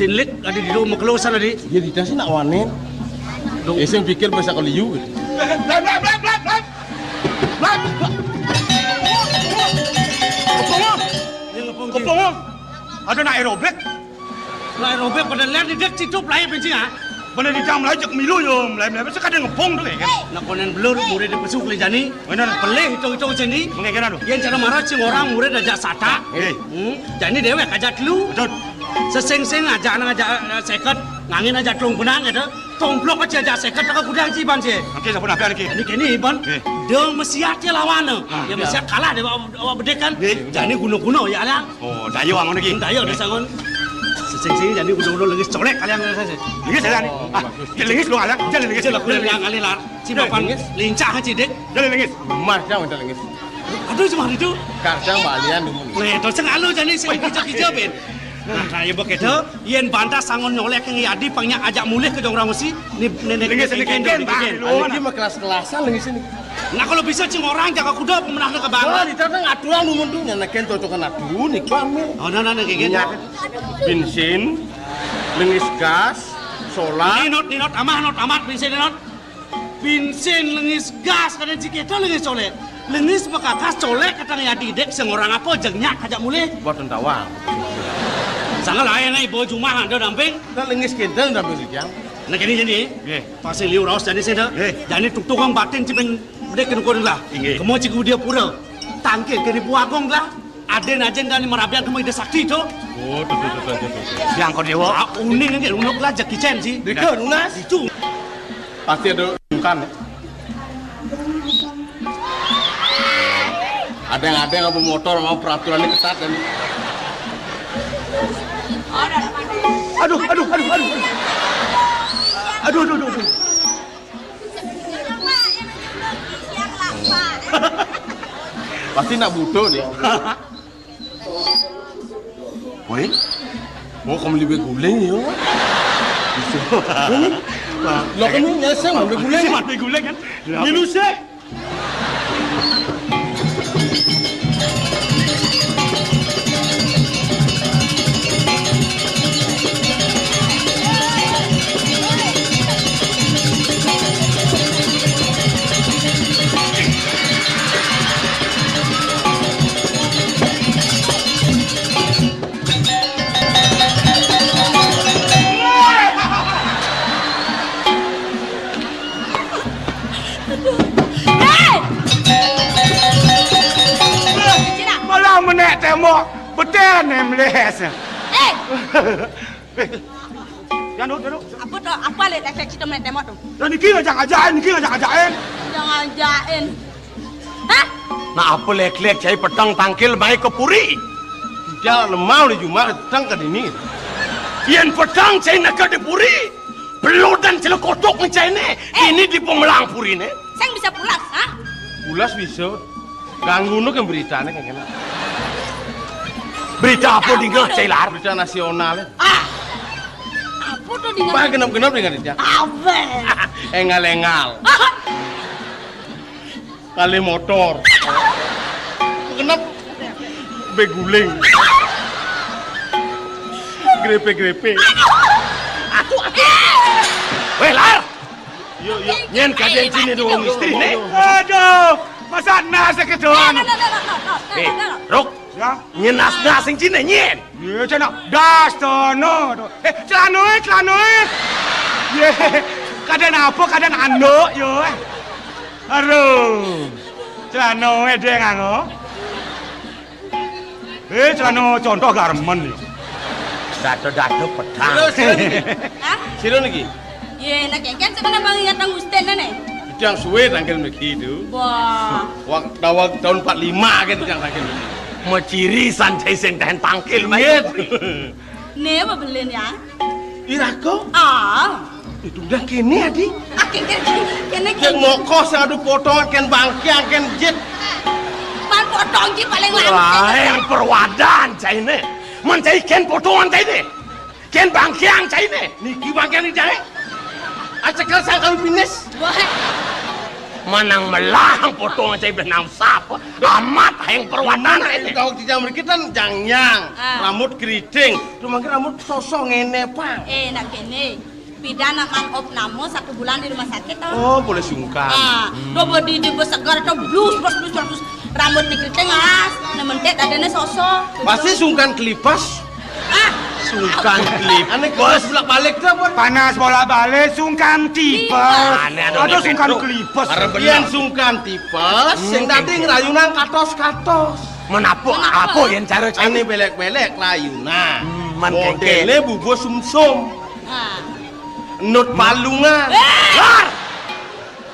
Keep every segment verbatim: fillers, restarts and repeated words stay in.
Sinlik, adi di rumah kelusan adi. Iya, di sing nak wanen. Duh. Eh, sing pikir bahasa keliu gitu. Kepung, Om. Iya, kepung, Ji. Kepung, Om. Ada nak aerobik. Nak aerobik, pada lihat di dek situ pelai bensin, ah. Mana di dalam lagi milu yo, mulai mulai. Masa kada ngepung tu, kan? Nak konen belur, murid di pesuk le jani. Benar. Pelih itu, itu sini. Mengekena tu. Yang cara marah sing orang murid aja sata. Eh. Hmm. Jani dewek aja telu. Betul. Sesing-sing aja nang aja, eh, seket, ngangin aja telung benang gitu. Tomplok aja aja seket, tak kudang ciban sih. Oke, siapa nabi lagi? Ini kini iban. Eh. Dong mesiat ya lawan tu. Ah, ya, iya. Mesiat kalah deh, awak, awak bedek kan. Eh. Jani guna-guna ya, alang. Oh, dayo angon lagi. Dayo, eh, desa angon. Sesing-sing jani guna-guna lengis colek kalian rasa sih. Lengis ya, ni. Ah, dia lengis lu, alang. Dia lengis. Dia laku yang kali lar. Si dia bapan lengis. Lincah aja dek. Dia lengis. Mas, jangan minta lengis. Aduh, cuma itu. Kadang balian dulu. Weh, terus sing alu jani sing kija-kija, Ben. Nah, nah, ya, begitu. Yen bantah sangon nyolek yang yadi, pangnya ajak mulih ke dong orang mesti. Ni, ni, ni, lengis, ni, lengis, ni, lengis, lengis, lengis. Lengis mah kelas-kelasan lengis ini. Nah, kalau bisa cing orang jaga kuda pemenang ke bang. Wah, di sana aturan umum tu, nyenekin cocokan aturan ni kami. Oh, nah, nah, nah, kayak gitu. Minyak, bensin, lengis gas, solar. Ninot, ninot, amah, not, amat, bensin, ninot. Bensin lengis gas, kada cikita lengis colek. Lengis bekakas colek, katang ya didek, sing orang apa, jengnya kajak mulih. Buat tentawang. Sangat lain, eh, bawa jumah, ada damping. Nah, lengis kintal damping si Jang. Nah, kini jadi. Nggih. Pasti liu raus jadi sih, dah. Nggih. Jadi tukang batin, cipin bedek kena kurang lah. Inggih. Kemo cikgu dia pura. Tangkil kena buagong lah. Aden aja kan merabian kemo ide sakti tu. Oh, tu, tu, tu, tu, tu, tu. Yang kau dewa. Ah, uning aja, unuk lah, Jackie Chan sih. Deka, lunas. Itu. Pasti ada bukan. Ada yang, ada yang mau motor, mau peraturannya ketat dan. Aduh, aduh, aduh, aduh, aduh. Aduh, aduh, aduh, aduh. Pasti nak butuh dia. Woi, mau kau beli beguling ya? Bisa. Lo kan nyesel beli beguling. Beli beguling kan? Milu sih. Hei! Cina. Malah menek tembok, betul ni meles. Eh! Eh, jangan dulu, jangan dulu. Apa tu? Apa lek, lek, lek kita menek tembok tu? Dan niki ngajak-ngajakin, niki ngajak-ngajakin. Ngajak-ngajakin. Hah? Nah, apa lek-lek cai petang tangkil mai ke puri? Tidak lemau di jumah petang ke dini. Yen petang cai neka di puri. Belut dan celekotok ni cai ne. Eh. Ini di pemelang puri ne. Sing bisa pulas, ha? Pulas bisa. Ganggu nu kan berita ne kan kena. Berita apa dingah cai lar? Berita nasional. Ah. Apa tu dingah? Bah genap-genap dingah dia. Apa? Engal-engal. Kali motor. Kenapa? Beguling. Grepe-grepe. Aduh, aduh. Weh, lar. Yo, yo. Nyen kajen sini dua istri ne. Aduh, masa nasi kedoan. Eh, Ruk. Ya. Nyen nas-nas sing cine nyen. Iya, cina. Das tono. Eh, celanoe, celanoe. Ye, kadang apa, kadang anduk, yo. Aduh. Celanoe dia nganggo. Eh, celana contoh garmen ni. Dado-dado pedang. Terus, terus. Hah? Sira niki? Ye, nak kengken sebenarnya bang ingat nang Gusten ne. Itu yang suwe tangkil niki itu. Wah. Wak, tawag tahun empat lima kan itu yang tangkil niki. Meciri sanjai sing tahan tangkil, Mas. Iya. Ne apa belen ya? Irago? Ah. Itu udah kene, Adi. Ah, kene, kene, kene, kene. Ken moko sing adu potongan, ken bangkiang, ken jit. Man potong ji paling lancar. Wah, yang perwadan caine. Man cai ken potongan caine. Ken bangkiang caine. Niki bangkiang ni caine. Acekel sang kami pinis. Wah. Manang melah potong cai benang sap. Amat hayang perwatan. Kau tijang mriki tan jangnyang. Ah. Rambut keriting. Rumangke rambut sosok ngene, Pang. Eh, nak kene. Pidan nak man op namo satu bulan di rumah sakit, toh. Oh, boleh sungkan. Ah, do bodi di segar, toh, blus, blus, blus, blus. Rambut dikeriting, as. Nah, mentik dadane sosok. Pasti sungkan kelipes. Ah. Sungkan kelipes. Ane kelipes bolak-balik tuh apa? Panas bolak-balik, sungkan tipes. Tipes. Ane ada sungkan kelipes. Yen sungkan tipes, sing dadi ngrayunan katos-katos. Menapa? Menapa? Apa yen cara cai? Ane belek-belek layunan. Hmm, man modele bubur sumsum. Ah. Nut palungan. Eh! Lar!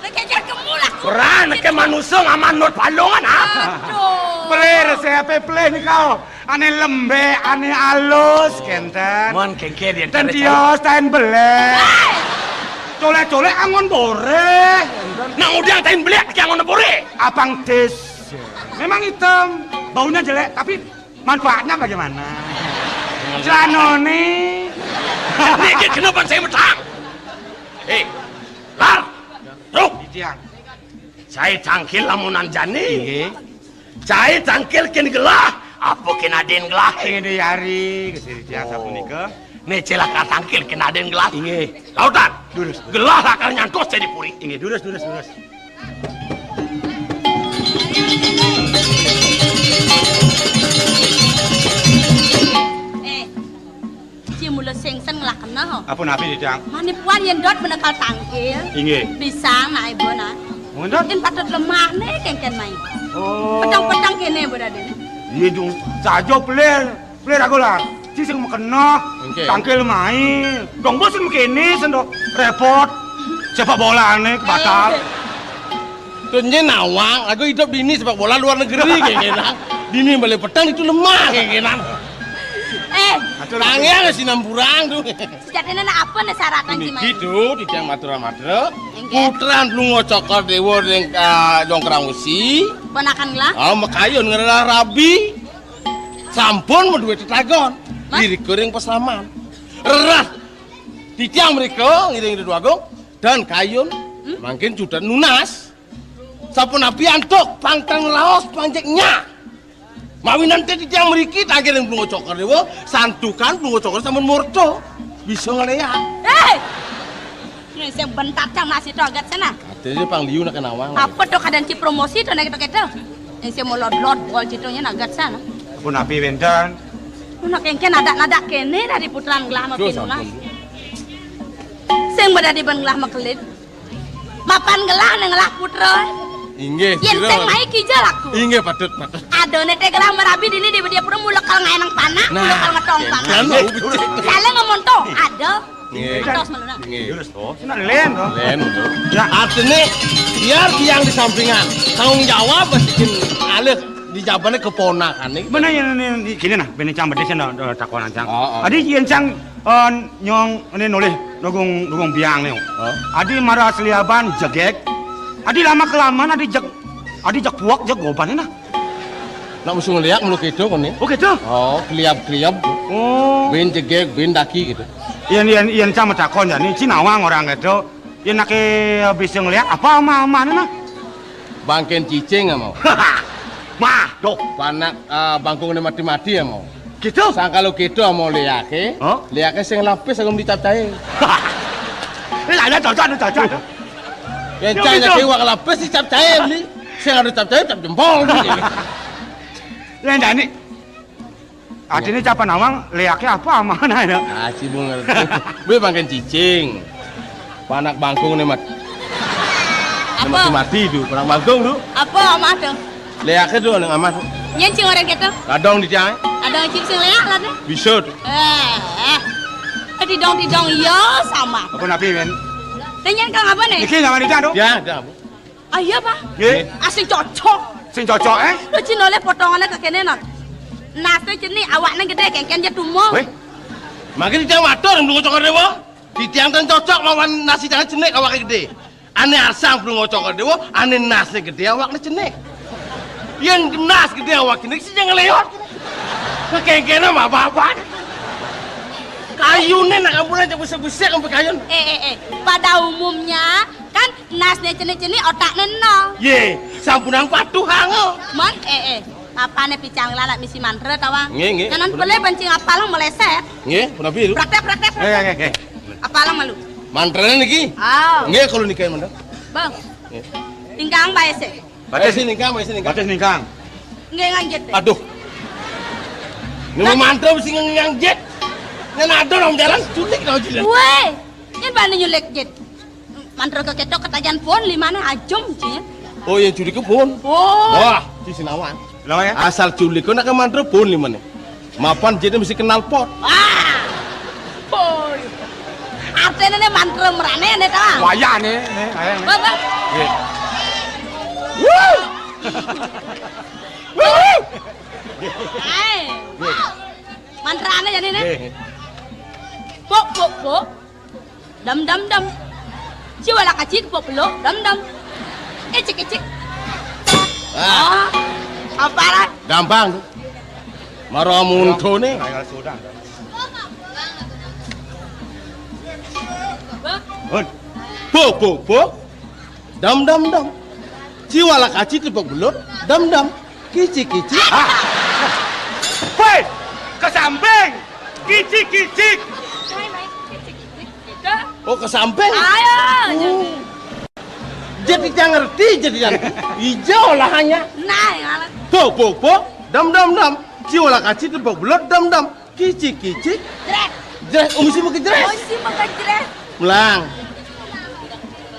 Nek jajar kemu lah. Ora, nek manusa ngaman nut palungan, ah. Aduh. Pelir, siape pelir nika? Ane lembek, ane alus, kenten. Mon kengke dia. Dan dia tain belek. Colek-colek angon boreh. Nang udah tain belek, angon boreh. Abang Tis. Memang hitam, baunya jelek, tapi manfaatnya bagaimana? Celanone. Niki kenapa saya metang? Eh, Lar. Tuh. Tiang. Cai cangkil lamunan jani. Nggih. Cai cangkil kin gelah, apa kin adin gelah? Sing diyari, Gusti Tiang sapunika. Ne celaka cangkil kin adin gelah. Inggih. Lautan. Durus. Gelah lakar nyantos cai di puri. Inggih, durus, durus, durus. Eh, Ci mula sengsen ngelakena, ho. Apa napi, Didang? Mane puan yen dot menekal tangkil. Inggih. Bisa, nak ibu, nak. Mun dot? Mungkin patut lemah ne kengken mai. Oh. Petang-petang kene berada ne. Iya, Jung. Saja pelir. Pelir aku lah. Ci sing mekena. Oke. Tangkil mai. Dong bosen kene sendok repot. Sepak bola ne batal. Eh. Tuh nye nawang, aku hidup dini sepak bola luar negeri kayak gitu. Dini balik petang itu lemah kayak gitu. Eh, atur, tangi atur. Ada sinampurang tuh. Sejatine nak apa ne syaratan, Ci Mai? Niki tuh, titiang matur-matur. Nggih. Putran Blungo Cokor Dewa ring, ah, Jongkrang Usi. Ponakan lah. Ah, mekayun ngelah rabi. Sampun meduwe tetagon. Mas? Irika ring peslaman. Reras. Titiang mrika ngiring Ida Dwagung dan kayun. Hmm? Mangkin judan nunas. Sapunapi antuk pangkang raos panjeknya. Mawinan titiang mriki tangkil ring Blungo Cokor Dewa, santukan Blungo Cokor sampun murda. Bisa ngeleak. Hei! Ning sing bentat cang masih togat sana. Katanya pang liu nak nawang. Apa to kadang ci promosi to nek keto-keto? Ning sing molot-lot bol cito nya nagat sana. Pun api wénten. Ana kengken nadak-nadak kene dari putran gelah. Duh, mapinunah. Sampun. Sing badadi ban gelah makelit. Mapan gelah ning gelah putra. Inggih, yen sira sing mawon. Mai kija laku. Inggih, patut, patut. Adone te gelah marabi dini di dia pura mula kal ngaenang panak, nah, mula kal ngetong panak. Kan mau becik. Sale ngomong to, ada. Nggih. Atos meluna. Nggih. Lurus to. Sing len to. Len to. Ya. Artine biar tiang di sampingan. Tanggung jawab basikin alih di jabane keponakan iki. Mana ya ini, ini gini nah, bene cang bedhe sing takonan cang. Oh, oh. Adi yen cang, eh, nyong ini nolih dugung dugung biang ne. Oh. Adi mara seliaban jegeg. Adi lama kelamaan adi jeg adi jeg puak jeg goban nah. Nak musuh ngeliak mulu gitu kone. Oh gitu. Oh, kliap-kliap. Oh. Bin jegeg, bin daki gitu. Yen yen yen cang matakon jani ci nawang orang gitu. Yen ake bisa ngeliak apa ama-amane nah? Bangken cicing ama. Mah, doh. Panak, ah, bangkung ne mati-mati ama. Gitu? Sang kalau gitu ama liake, hah? Liake sing lapis aku dicap cahe. Ini ada cocok, ada cocok. Yen cang nyake wak lapis dicap cahe beli. Sing ada cap cahe cap jempol. Yen jani. Artine capa nawang, liake apa ama nah ya? Ah, ci bu ngerti. Be bangken cicing. Panak bangkung ne mat. Apa? Mati-mati du, panak bangkung du. Apa ama tu? Liake du ning ama. Nyen ci orang gitu? Kadong di cai. Kadong ci sing liak lah deh. Bisa du. Eh, eh. Didong-didong iya sama. Apa napi, men? Nyen kang apa nih? Iki ngawan di cai, do? Ya, ada apa? Ah, iya, Pak. Nggih. Ah, sing cocok. Sing cocok, eh? Lho, Cina le potongane kekene, non. Nase cenik, awakne gede, kengken je tumo. Weh. Mangke titiang matur, Blungo Cokor Dewa. Titiang ten cocok lawan nasi tangan cenik, awake gede. Ane arsang Blungo Cokor Dewa, ane nasne gede, awakne cenik. Yen nas gede awak cenik, sing ngeleot. Kekengkene apa-apa. Kayune nak ampun aja besek-besek sampai kayun. Eh, eh, eh. Pada umumnya, Kan nasné cenik-cenik, otakné nol. Yé, sampunang patuh, ha, ngo. Mon, eh, eh. Apané picang lalat misi mantra ta, Wang? Nggih, nggih. Kanan pelé bencing apal meleset. Nggih, punapi lu? Praktek, praktek, praktek. Nggih, nggih, nggih. Apal malu. Mantrané niki? Ah. Nggih, kalau niki mantra. Bang. Nggih. Tingkang baé sih. Batis. Eh, sini kang, sini kang. Batis ningkang. Nggih, nganjit. Aduh. Ini mau mantra mesti nganjit. Ini ada orang jalan culik, orang culik. Wéh, yén bani nyulik jit. Mantra keketok ketajan pon limané ajum, Cing. Oh, yang culik pon. Pon. Wah, di Sinawan. Lah ya. Asal culik kok nak mantra pon limané. Mapan jitné mesti kenal pot. Wah. Pon. Artiné né mantra merané né ta. Wayah né, né, ayo, né. Bapak. Nggih. Wuh. Wuh. Hai. Mantrané jani né. Nggih. Pok, pok, pok. Dam, dam, dam. Ciwala kaci kepok peluk, dam, dam. Icik, icik. Ah. Oh, apa lah? Gampang. Mara muntuné. Bok, bok, bok. Dam, dam, dam. Ciwala kaci tepuk belut, dam, dam. Kici, kici. Ah. Woi, ke samping. Kici, kici. Oh, ke samping. Ayo. Oh. Jadi jangan ngerti, jadi jangan ngerti. Ijo lah hanya. Nah, ngalah. Bok, bok, bok. Dam, dam, dam. Ciwala kaci tepuk belut, dam, dam. Kici, kici. Jrés. Jrés, oh, mesti maké jrés. Oh, mesti maké jrés. Melang.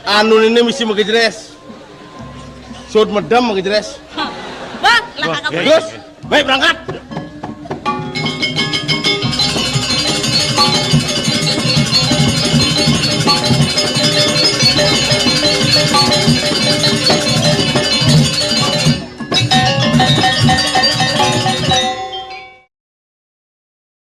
Anu ini mesti maké jrés. Sud medem maké jrés. Bang, lah. Wah, kakak. Terus, baik berangkat.